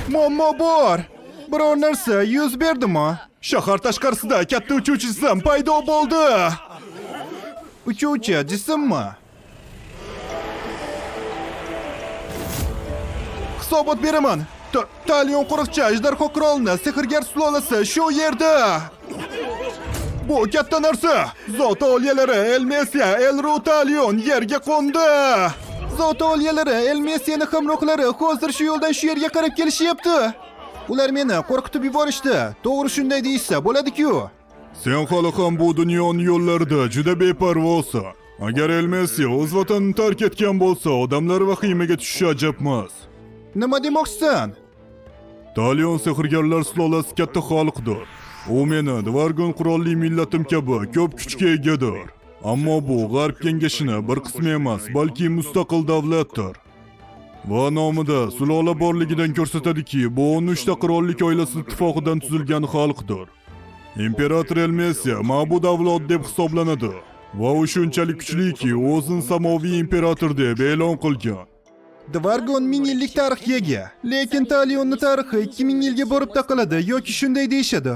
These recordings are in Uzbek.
Muammo bor. Biror narsa yuz berdimi? Shahar tashqarisida katta uchuvchi jism paydo bo'ldi. Uchuvchi jismmi? Hisobot beraman. Talion qo'riqchi ajdarho qirolini sehrgar sulolasi shu yerda. Bu katta narsa. Zoti oliyalari Elmesiya Elru Talion yerga qo'ndi. Zoti oliyalari Elmesiyani hamrohlari hozir shu yo'ldan shu yerga qarab kelishyapti. Ular meni qo'rqitib yuborishdi. To'g'ri shunday deyishsa bo'ladi-ku. Sen hali ham bu dunyoni yo'llarida juda beparvosan. Agar Elmesiya o'z vatanini tark etgan bo'lsa, odamlar vahimaga tushishi ajabmas. Nima demoqchisan? Talion sehrgarlar sulolasi katta xalqdir. U meni Dvargon qurolli millatim kabi ko'p kuchga egadir. Ammo bu G'arb kengashini bir qismi emas, balki mustaqil davlatdir. Va nomida sulola borligidan ko'rsatadiki, bu 13 ta qirollik oilasi ittifoqidan tuzilgan xalqdir. Imperator Elmesiya ma'bud avlod deb hisoblanadi va u shunchalik kuchliki, o'zini samoviy imperator deb e'lon qilgan. Dvargon 1000 yillik tarixga ega, lekin Talionni tarixi 2000 yilga borib taqaladi yoki shunday deyishadi.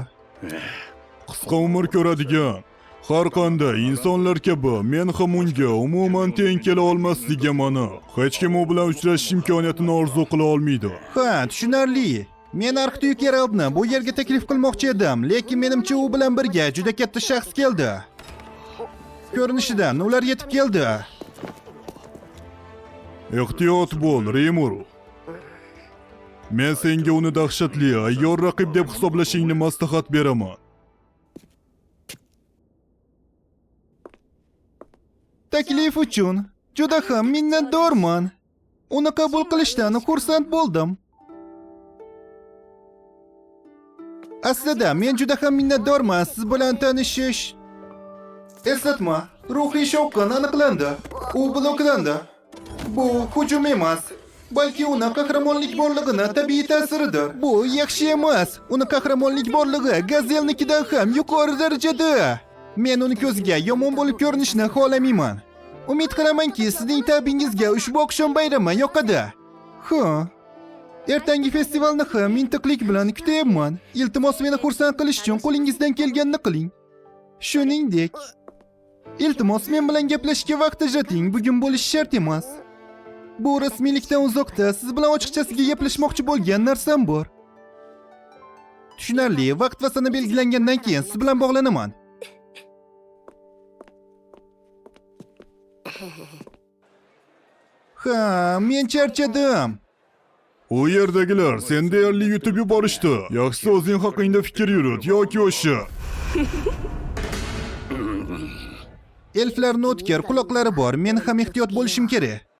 Qisqa umr ko'radigan har qanday insonlar kabi men ham unga umuman teng kela olmasligim aniq. Hech kim u bilan uchrashish imkoniyatini orzu qila olmaydi. Ha, tushunarli. Men Arxdyuk Geraldni bu yerga taklif qilmoqchi edim, lekin menimcha u bilan birga juda katta shaxs keldi. Ko'rinishidan ular yetib keldi. Ehtiyot bo'l, Rimuru. Men senga uni dahshatli ayyor raqib deb hisoblashingni maslahat beraman. Taklif uchun juda ham minnatdorman. Uni qabul qilishdan xursand bo'ldim. Aslida men juda ham minnatdorman siz bilan tanishish. Eslatma, ruhiy shovqin aniqlandi. U bloklandi. Bu hujum emas, balki uni qahramonlik borlig'ini tabiiy ta'siridir. Bu yaxshi emas. Uni qahramonlik borlig'i gazelnikidan ham yuqori darajada. Men uni ko'ziga yomon bo'lib ko'rinishni xohlamayman. Umid qilamanki, sizning ta'bingizga ushbu oqshom bayrami yoqadi. Ha. Ertangi festivalni ham intiqlik bilan kutyapman. Iltimos meni xursand qilish uchun qo'lingizdan kelganini qiling. Shuningdek, iltimos men bilan gaplashishga vaqt ajrating. Bugun bo'lishi shart emas. Bu rasmiylikdan uzoqda siz bilan ochiqchasiga gaplashmoqchi bo'lgan narsam bor. Tushunarli, vaqt va sana belgilangandan keyin siz bilan bog'lanaman. Ha, men charchadim. U yerdagilar seni deyarli yutib yuborishdi. Yaxshisi o'zing haqingda fikr yurit yoki o'sha. Elflarni o'tkir quloqlari bor. Men ham ehtiyot bo'lishim kerak.